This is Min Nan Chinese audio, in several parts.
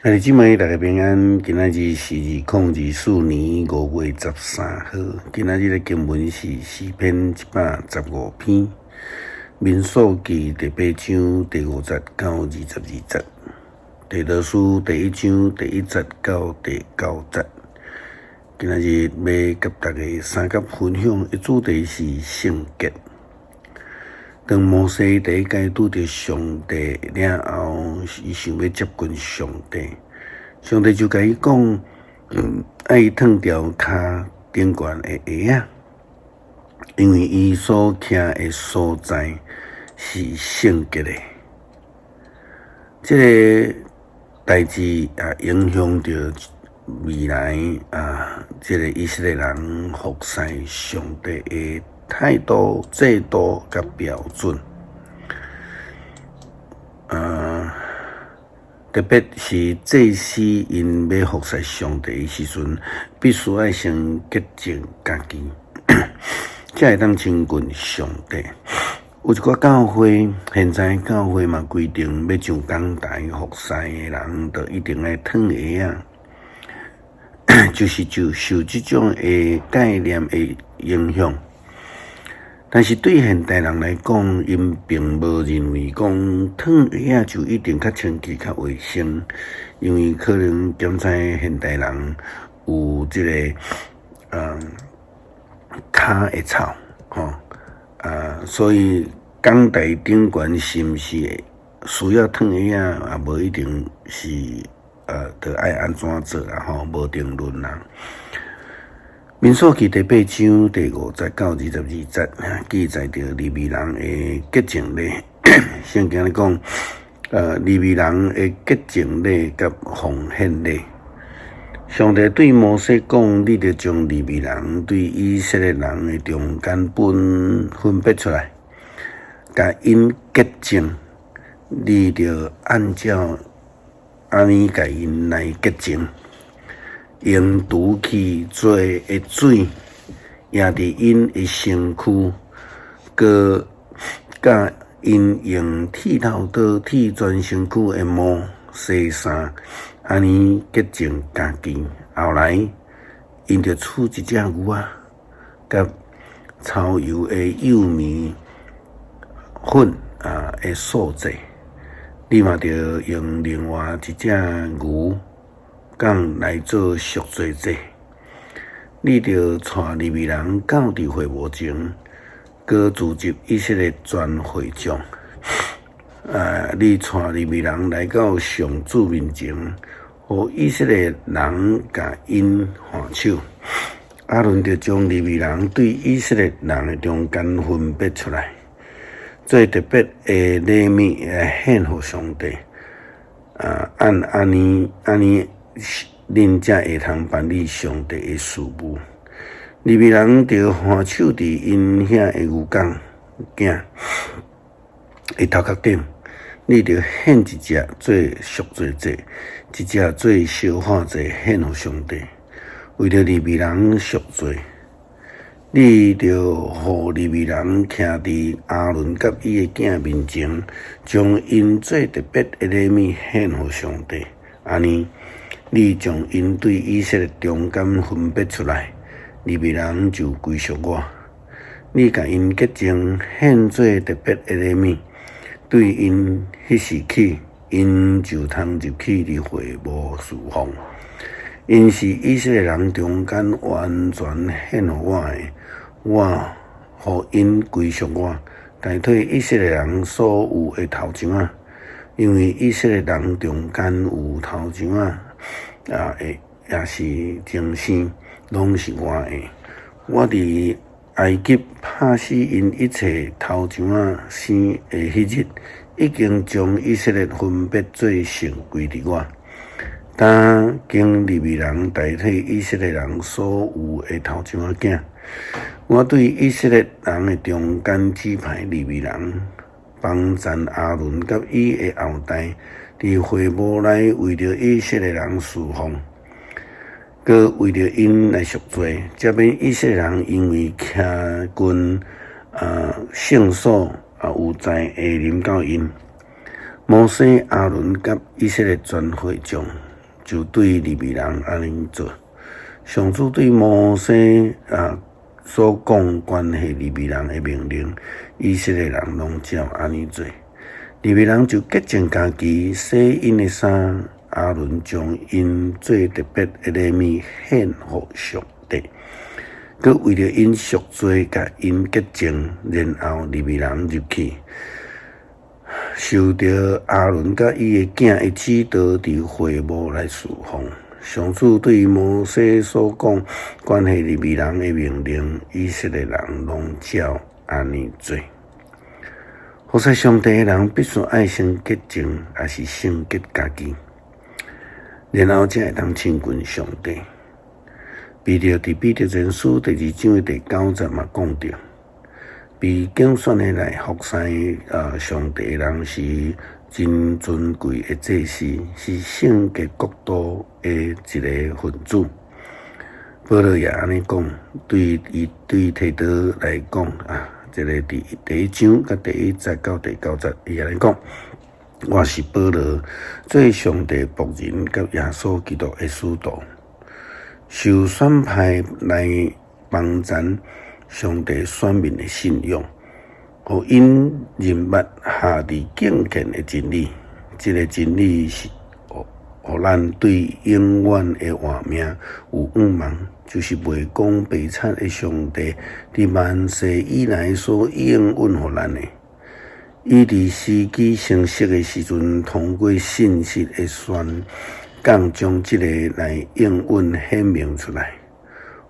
兄弟姊妹，大家平安。今仔日是2024年5月13號。今仔日的經文是詩篇115篇，民數記第八章第五節到22節，提多書第一章第一節到第九節。今仔日欲佮大家相佮分享的主題是聖潔。當摩西第一擺拄著上帝了後，伊想欲接近上帝，上帝就共伊講，愛伊脫掉跤頂懸的鞋仔，因為伊所徛的所在是聖潔的。這个代誌也影響著未來啊，這个以色列人服侍上帝的態度、制度佮標準，特別是祭司𪜶欲服侍上帝的時陣，必須愛先潔淨家己，才會當親近上帝。有一寡教會，現在教會嘛規定，欲上講台服侍的人，就一定愛脫鞋仔，就是就受這種的概念的影響。但是對現代人來講，𪜶並無認為講脫鞋仔就一定較清潔、較衛生，因為可能檢查現代人有這个跤會臭，吼啊，所以講台頂懸是毋是需要脫鞋仔，也無一定是著愛按怎做啦，吼，無定論啦。民數記第八章第五節到22節，記載著利未人的潔淨禮。聖經咧講，利未人的潔淨禮佮奉獻禮。上帝對摩西講：你著將利未人對以色列人的中間分別出來，共𪜶潔淨。你著按照按呢共𪜶來潔淨。用除去罪的水，掖佇𪜶的身軀，閣佮𪜶用剃頭刀剃全身軀的毛，洗衫，按呢潔淨家己。後來，𪜶著取一隻牛仔，佮稠油的幼麵粉啊的素祭，你嘛著用另外一隻牛犅來做贖罪祭，你著帶利未人到佇會幕前，閣聚集以色列全會眾。啊！你帶利未人來到上主面前，予以色列人共𪜶按手。亞倫就將利未人對以色列人的中間分別出來，做特別的禮物來獻予上帝。啊，按按呢按呢。恁才會通辦理上帝的事務。利未人著按手佇𪜶兄的牛犅囝的頭殼頂，你著獻一隻做贖罪祭，一隻做燒化祭獻予上帝，為著利未人贖罪。你著予利未人徛佇亞倫佮伊的囝面前，將𪜶做特別的禮物獻予上帝。按呢，你將𪜶對以色列中間分別出來，利未人就歸屬我。你共𪜶潔淨，獻做特別的禮物，對𪜶彼時起，𪜶就通入去佇會幕事奉。𪜶是以色列人中間完全獻予我的，我予𪜶歸屬我，代替以色列人所有的頭一仔，因為以色列人中間有頭一仔。啊，抑是前生，攏是我的。我佇埃及拍死𪜶一切頭一仔生的彼日，已經將以色列分別做聖歸佇我。今經利未人代替以色列人所有的頭一仔囝，我對以色列人的中間指派利未人，幫贊亞倫佮伊的後代。佇會幕內為著以色列人事奉，閣為著𪜶來贖罪，才免以色列人因為徛近聖所啊有災會臨到𪜶。摩西、亞倫佮以色列全會眾。就對利未人按呢做。上主對摩西啊所講關係利未人的命令，以色列人攏照按呢做。利未人就潔淨家己，洗𪜶的衫。亞倫將𪜶做特別的禮物獻予上帝，閣為著𪜶贖罪，共𪜶潔淨，然後利未人入去，受著亞倫佮伊的囝的指導，佇會幕來事奉。上主對摩西所講關係利未人的命令，以色列人攏照按呢做。服侍上帝的人必須愛先潔淨，抑是聖潔家己，然後才會當親近上帝。彼得佇彼得前書第二章的第九節嘛講著，被揀選的來服侍上帝的人是真尊貴的祭司，是聖潔國度的一个分子。保羅也按呢講，對伊對提多來講啊，這个佇第一章佮第一節到第九節，伊按呢講：我是保羅，做上帝僕人佮耶穌基督的使徒，受選派來幫贊上帝選民的信仰，予𪜶認捌合佇敬虔的真理。這个真理是予咱對永遠的活命有向望，就是袂講白賊的上帝佇萬世以來所應允予咱的。伊佇時機成熟的時陣，通過信實的宣講，將這个來應允顯明出來。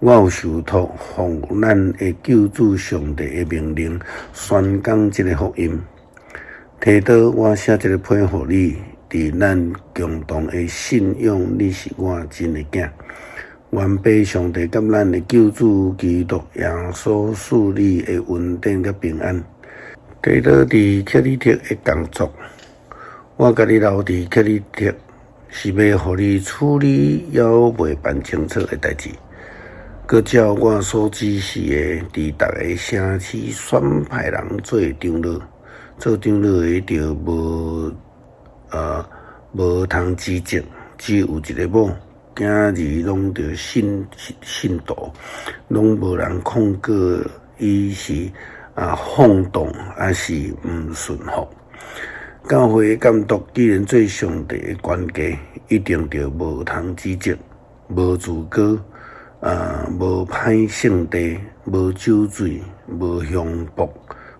我有受託奉咱的救主上帝的命令，宣講這个福音。提多，我寫這个批予你，佇咱共同的信仰，你是我真的囝。願父上帝佮咱的救主基督耶穌賜你的恩典佮平安。提多佇克里特的工作，我共你留佇克里特，是欲予你處理猶未辦清楚的代誌。閣照我所指示的，佇逐个城市選派人做長老，做長老的著無通指責，只有一个某，囝兒攏著信信徒，攏無人控告伊是放蕩，抑是毋順服。教會的監督既然做上帝的管家，一定著無通指責，無自高。無歹性地，無酒醉，無強暴，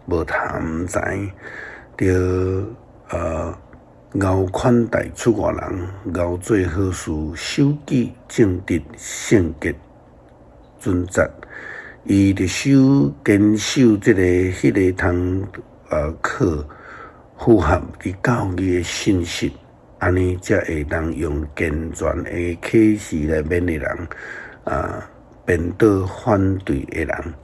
無貪財，著𠢕款待出外人，𠢕做好事，守己正直、聖潔、準則。伊著守堅守這个彼个通靠符合佇教義的信實，按呢才會當用健全的啟示來勉勵人。辯倒反對的人，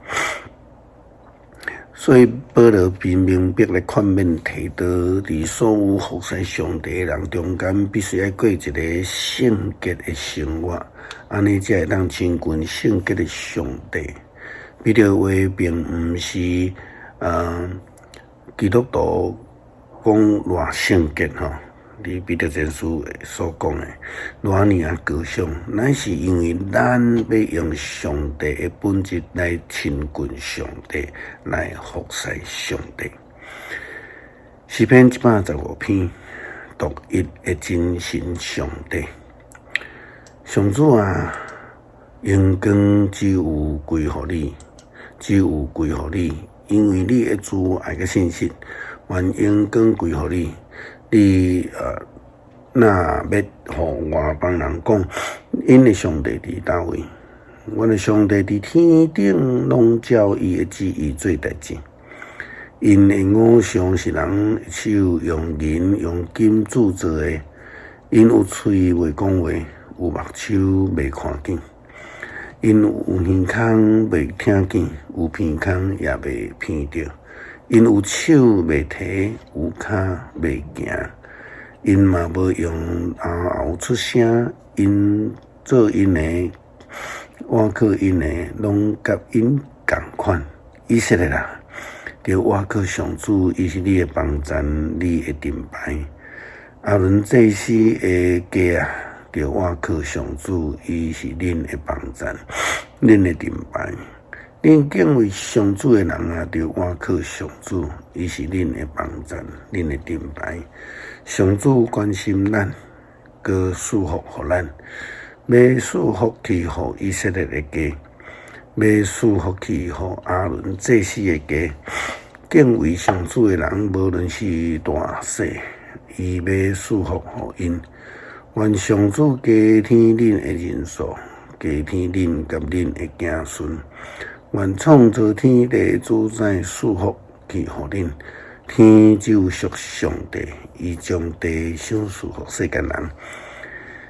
所以保羅並明白來勸勉提多，佇所有服侍上帝的人中間，必須愛過一个聖潔的生活，按呢才會當親近聖潔的上帝。彼得話並毋是基督徒講偌聖潔吼。佇彼得前書所講的，偌爾仔高尚，乃是因為咱欲用上帝的本質來親近上帝，來服侍上帝。詩篇115篇，獨一的真神上帝，上主啊，榮光只有歸予你，只有歸予你，因為你的慈愛佮信實，願榮光歸予你。你若欲予外邦人講，𪜶的上帝佇佗位？阮的上帝佇天頂，攏照伊的旨意做代誌。𪜶的偶像是人手用銀用金鑄造的，𪜶有喙袂講話，有目睭袂看見，𪜶有耳孔袂聽見，有鼻孔也袂鼻著。𪜶有手袂提，有跤袂行，𪜶嘛無用喉喉出聲，𪜶做𪜶的，倚靠𪜶的，攏佮𪜶仝款。以色列啊，著倚靠上主，伊是你的幫贊，你的盾牌。亞倫祭司的家啊，著倚靠上主，伊是恁的幫贊，恁的盾牌。恁敬畏上主的人啊，著倚靠上主，伊是恁的幫贊，恁的盾牌。上主關心咱，閣賜福予咱，欲賜福氣予以色列的家，欲賜福氣予亞倫祭司的家。敬畏上主的人，無論是大細，伊欲賜福予𪜶。願上主加添恁的人數，加添恁佮恁的子孫。願創造天地主宰賜福氣予恁。天就屬上帝，伊將地賞賜予世間人。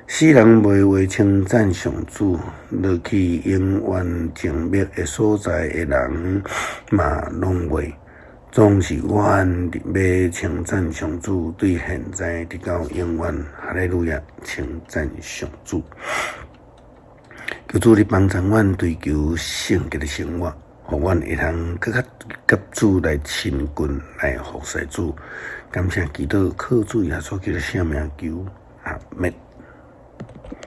世人袂話稱讚上主，落去永遠靜默的所在的人嘛攏袂。總是阮欲稱讚上主，對現在直到永遠，哈利路亞！稱讚上主，求主你幫助阮追求聖潔的生活，予阮會通閣較佮主來親近，來服侍主。感謝基督，靠主耶穌基督聖名求，阿們。